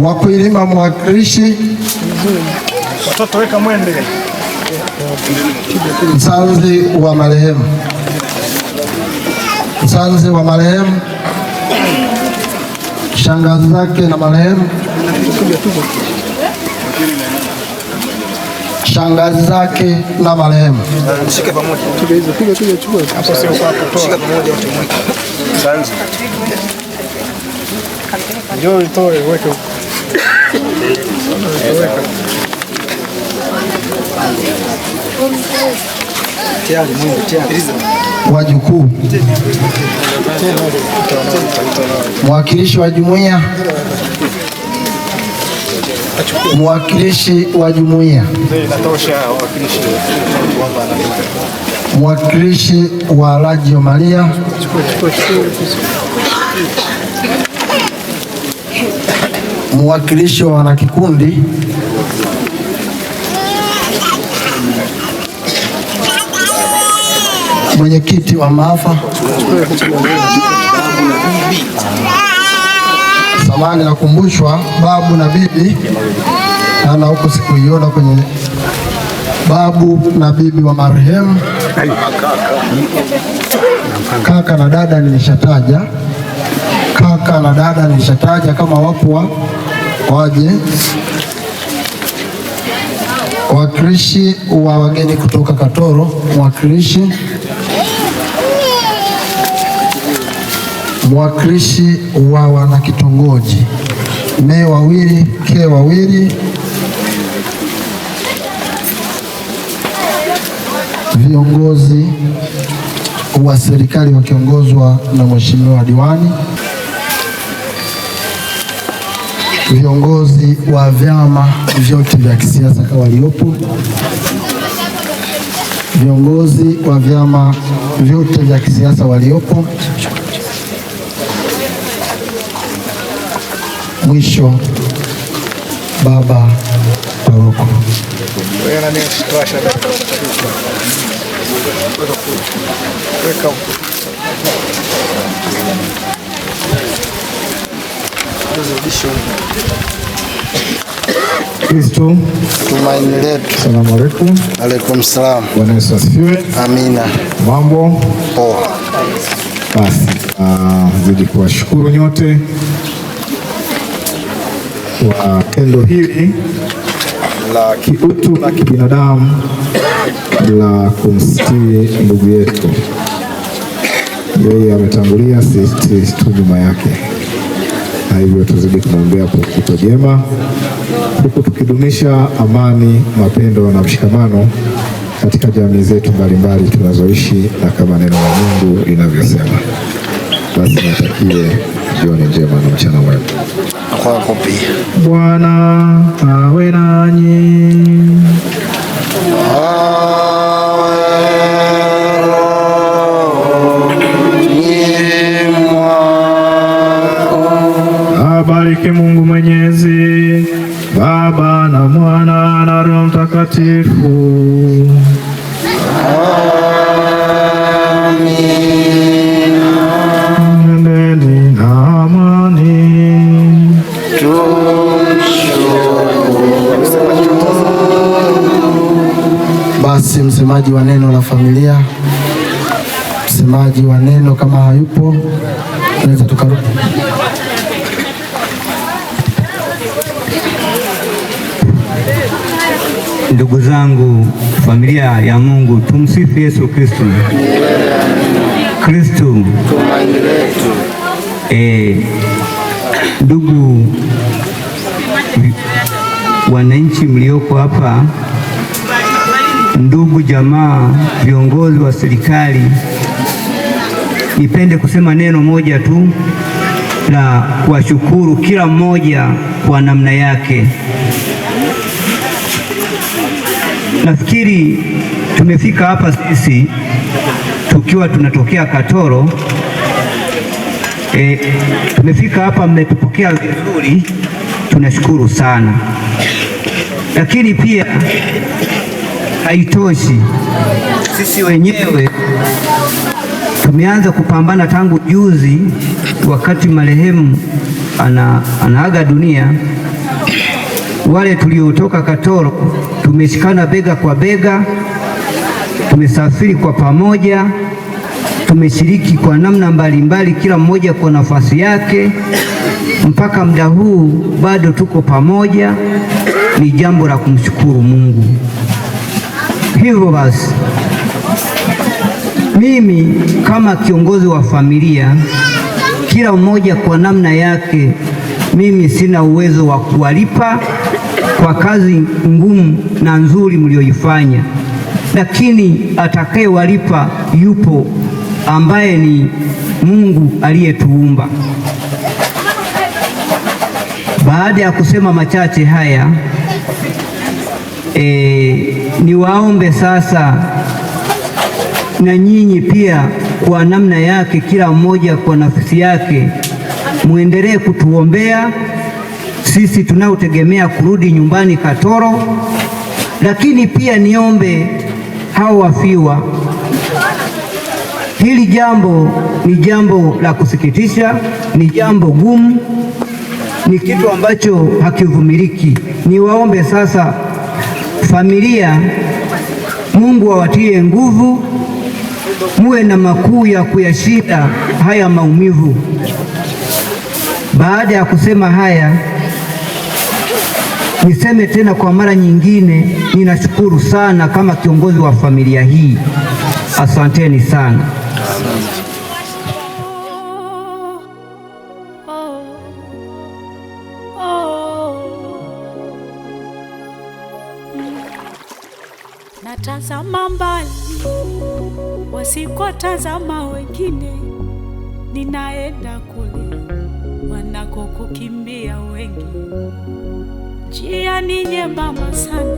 Wakwilima mwakilishi, Watoto weka mwende. Msanzi wa marehemu, msanzi wa marehemu, shangazi zake na marehemu, shangazi zake na marehemu. Shika pamoja. Piga chukua. Hapo sio kwako, toa. Shika pamoja wote mweke. Sanzi. Njoo itoe uweke huko. Tayari mwende tayari. Wajukuu, mwakilishi wa jumuiya, mwakilishi wa jumuiya, Inatosha wakilishi. mwakilishi wa Radio Maria, mwakilishi wa wanakikundi, mwenyekiti wa maafa. Samahani, nakumbushwa babu na bibi, na huku sikuiona kwenye babu na bibi wa marehemu, kaka na dada nilishataja, kaka na dada nilishataja, kama wapo waje. Wakilishi wa wageni kutoka Katoro, mwakilishi wa wanakitongoji, me wawili, ke wawili, viongozi wa serikali wakiongozwa na mheshimiwa diwani, viongozi wa vyama vyote vya kisiasa kama waliopo, viongozi wa vyama vyote vya kisiasa waliopo. Mwisho, baba paroko. Kristo tumaini letu. Salamu alaikum. Alaikum salam. Bwana Yesu asifiwe. Amina. Mambo poa. Basi zidi kuwashukuru nyote kwa tendo hili la kiutu na kibinadamu la kumstiri ndugu yetu. Yeye ametangulia, sisi tu nyuma yake, na hivyo tuzidi kumwombea pumziko jema, huku tukidumisha amani, mapendo na mshikamano katika jamii zetu mbalimbali tunazoishi, na kama neno la Mungu linavyosema. Basi natakie jioni njema na mchana mwema. Kwako pia. Bwana awe nanyi. Abariki Mungu Mwenyezi, Baba na Mwana na Roho Mtakatifu. Nendeni na amani. Basi msemaji wa neno la familia, msemaji Msemaji wa neno kama hayupo, tunaweza tukarudi. Ndugu zangu, familia ya Mungu, tumsifu Yesu Kristo. Kristo tumaini letu. Ndugu wananchi mlioko hapa, ndugu jamaa, viongozi wa serikali, nipende kusema neno moja tu la kuwashukuru kila mmoja kwa namna yake. Nafikiri tumefika hapa sisi tukiwa tunatokea Katoro. Tumefika hapa, mmetupokea vizuri, tunashukuru sana. Lakini pia haitoshi, sisi wenyewe tumeanza kupambana tangu juzi, wakati marehemu anaaga dunia. Wale tuliotoka Katoro tumeshikana bega kwa bega, tumesafiri kwa pamoja, tumeshiriki kwa namna mbalimbali, kila mmoja kwa nafasi yake. Mpaka muda huu bado tuko pamoja, ni jambo la kumshukuru Mungu. Hivyo basi, mimi kama kiongozi wa familia, kila mmoja kwa namna yake, mimi sina uwezo wa kuwalipa kwa kazi ngumu na nzuri mlioifanya, lakini atakayewalipa yupo, ambaye ni Mungu aliyetuumba. Baada ya kusema machache haya, niwaombe sasa na nyinyi pia kwa namna yake, kila mmoja kwa nafsi yake, muendelee kutuombea sisi tunaotegemea kurudi nyumbani Katoro. Lakini pia niombe hao wafiwa, hili jambo ni jambo la kusikitisha, ni jambo gumu, ni kitu ambacho hakivumiliki. Niwaombe sasa familia, Mungu awatie nguvu, muwe na makuu ya kuyashinda haya maumivu. Baada ya kusema haya, niseme tena kwa mara nyingine, ninashukuru sana kama kiongozi wa familia hii. Asanteni sana. Natazama mbali wasikotazama wengine, ninaenda kule wanakokukimbia wengi. Njia ni nyembamba sana,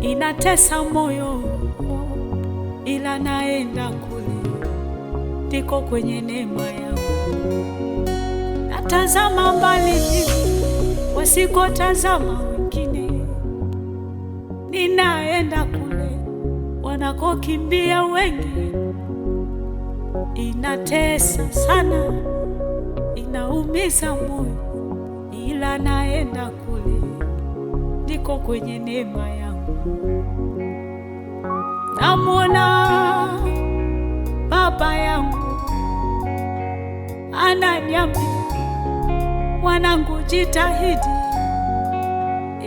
inatesa moyo, ila naenda kule, ndiko kwenye neema yangu. Natazama mbali wasikotazama wengine, ninaenda kule wanakokimbia wengi. Inatesa sana, inaumiza moyo, ila naenda kule, ndiko kwenye neema yangu. Namwona baba yangu ananiambia, mwanangu, jitahidi,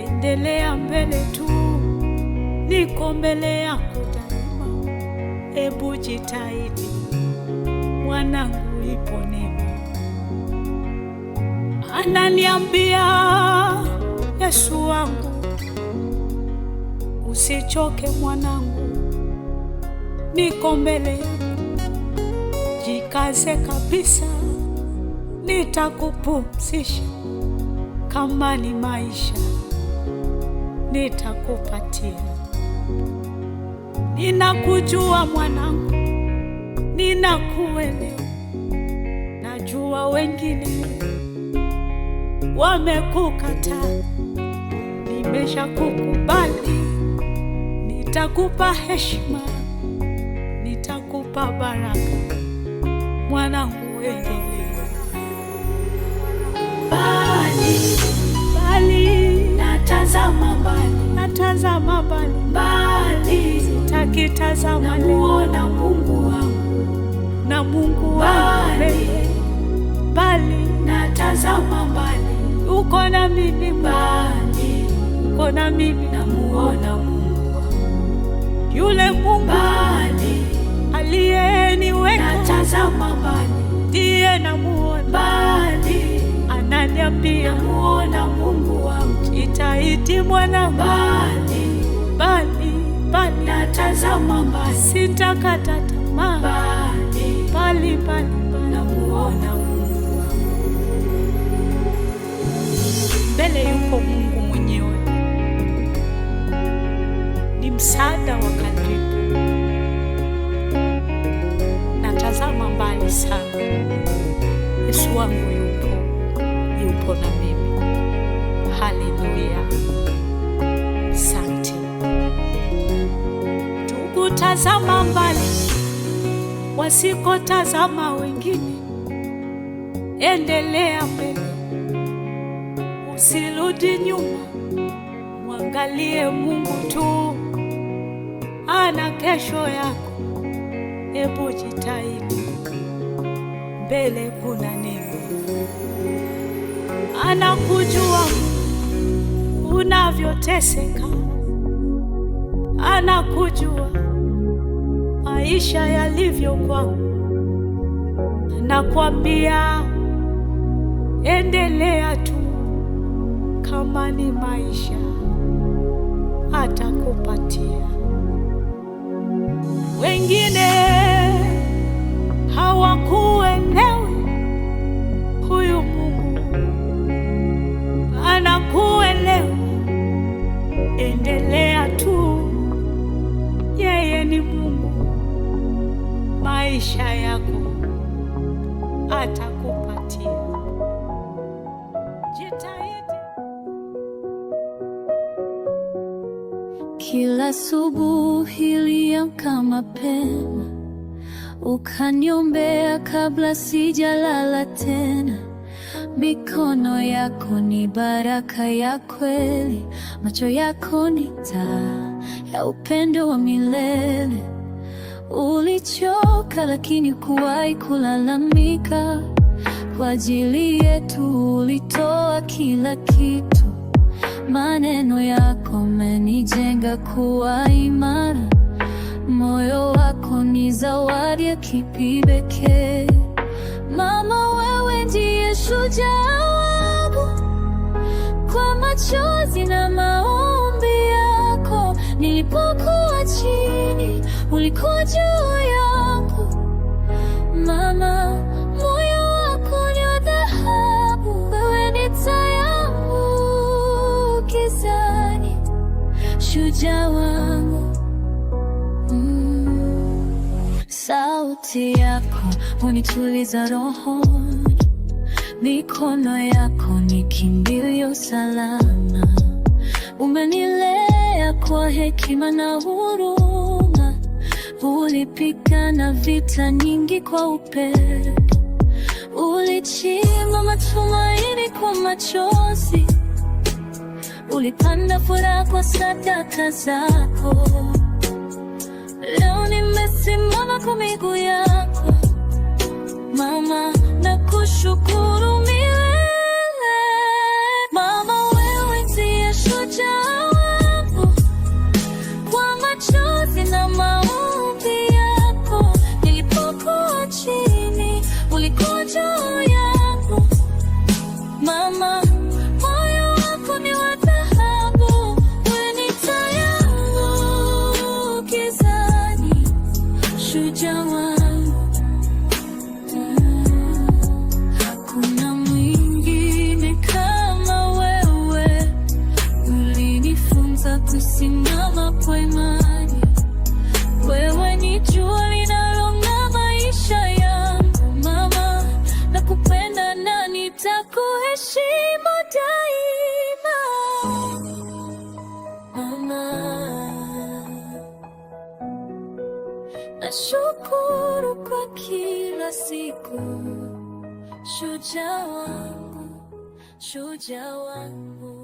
endelea mbele tu, niko mbele yako daima, ebu jitahidi mwanangu, ipo neema. Ananiambia Yesu wangu, usichoke mwanangu, niko mbele yako, jikaze kabisa, nitakupumzisha. Kama ni maisha nitakupatia. Ninakujua mwanangu, ninakuelewa, najua wengine wamekukataa, nimeshakukubali, nitakupa heshima, nitakupa baraka, mwanangu, endelea. Mbali, mbali, natazama mbali, natazama mbali, mbali, sitakitazama, namuona Mungu wangu Namuona Mungu wangu mbele, mbali, Natazama mbali, uko na mimi mbali, uko na mimi. Namuona Mungu wangu. Yule Mungu mbali, aliyeniweka, natazama mbali, ndiye namuona mbali, ananiambia namuona Mungu wangu. Jitahidi mwanangu, mbali, mbali, mbali, natazama mbali, sitakata tamaa, mbali, mbali, mbali, mbali, namuona Mungu wangu. Mbele yuko Mungu mwenyewe, ni msaada wa karibu. Natazama mbali sana, Yesu wangu yupo, yupo na mimi. Haleluya, asante. Tukutazama mbali, wasikotazama wengine, endelea mbele, usirudi nyuma, mwangalie Mungu tu, ana kesho yako. Hebu jitahidi, mbele kuna nini? Anakujua unavyoteseka, anakujua maisha yalivyo kwako, anakwambia endelea tu, kama ni maisha atakupatia. Wengine hawakuelewi, huyu Mungu anakuelewa. Endelea tu, yeye ni Mungu, maisha yako atakupatia. Jitahidi. Kila asubuhi niliamka mapema, ukaniombea kabla sijalala tena. Mikono yako ni baraka ya kweli, macho yako ni taa ya upendo wa milele. Ulichoka lakini hukuwahi kulalamika, kwa ajili yetu ulitoa kila kitu. Maneno yako menijenga kuwa imara, moyo wako ni zawadi ya kipekee. Mama, wewe ndiye shujaa wangu, kwa machozi na maombi yako. Nilipokuwa chini, ulikuwa juu yangu. Mama, moyo wako ni wa dhahabu, wewe ni taa yangu gizani, shujaa wangu. Sauti yako hunituliza rohoni, mikono yako ni kimbilio salama. Umenilea kwa hekima na huruma, ulipigana vita nyingi kwa upendo, ulichimba matumaini kwa machozi, ulipanda furaha kwa sadaka zako. Leo nimesimama kwa miguu yako mama, nakushukuru milele. Mama, wewe ndiye shujaa wangu, kwa machozi na maombi yako. Nilipokuwa chini, ulikuwa juu yangu. Mama, moyo wako ni wa dhahabu, wewe ni taa yangu gizani, shujaa wangu. Hakuna mwingine kama wewe, ulinifunza kusimama kwa imani. Wewe ni jua linalong'aa maisha yangu mama, nakupenda na nitakuheshimu daima mama. Nashukuru kwa kila siku, shujaa wangu, shujaa wangu.